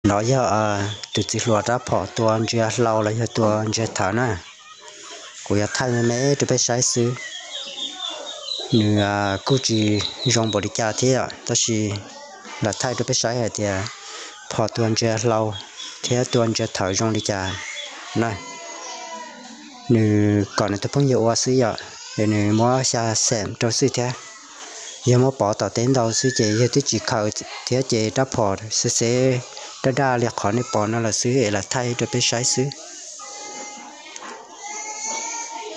Nov yog tus txiv hluas rab phom tua ntsia hlau los yog tua ntsia thawv na. Kuv yuav thaij me me rau peb saib xwb. Nws kuj tsis zoo npaum li cas thiab, tab sis lam thaij rau peb saib hais tias phom tua ntsia hlau thiab tua ntsia thawv zoo li cas na. Nws kom nws tus phooj ywg ua xwb yom, es nws muab xya xees rau xwb thiab. Yog muab pov tom teb ntau xwb ces yog twb tsis khaws thiab ces rab phom xeb xeb daj daj li qhov nej pom no lawm xwb es lam thaij rau peb saib xwb.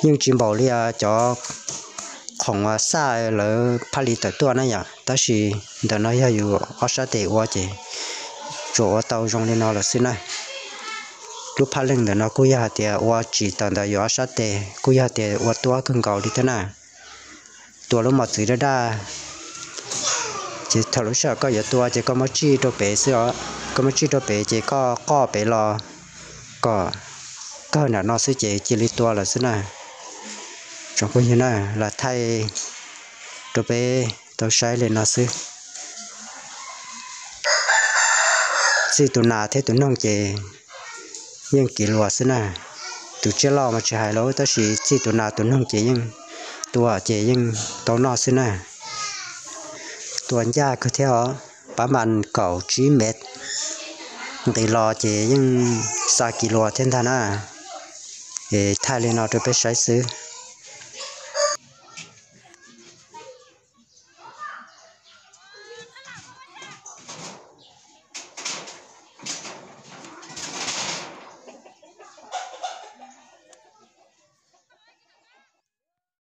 Yeej tsis npaum li cov khoom xaj lawv phaj li tawm tuaj na yom, tab sis ntawm no yog yus ob sab tes ua ces tsuas ua tau zoo li no lawm xwb na. Lub phaj leej ntawm no kuj yog hais tias ua tsis tawm ntawm yus ob sab tes, kuj yog hais tias ua tuab kawg nkaus li thiab na. Tua lub mos txwv daj daj, ces thaum lub sij hawm koj yuav tua ces koj muab tsij rau pem xwb os. Koj muab tsij rau pem ces koj qoj pem los kom kawg nram no xwb ces cia li tua lawm xwb na. Tsoom phooj ywg na, lam thaij rau peb tau saib li no xwb. Txij tus nas thiab tus noog ces yeej kiv luas xwb na. Tus tsiaj loj mas tsis hais lawm, tab sis txij tus nas tus noog ces yeej tua ces yeej tau noj xwb na. Tua ncaj kawg thiab os, pab mas kaum tsib mev nqis los ces yeej xa kiv luas thiab ntag na. Es thaij li no rau peb saib xwb.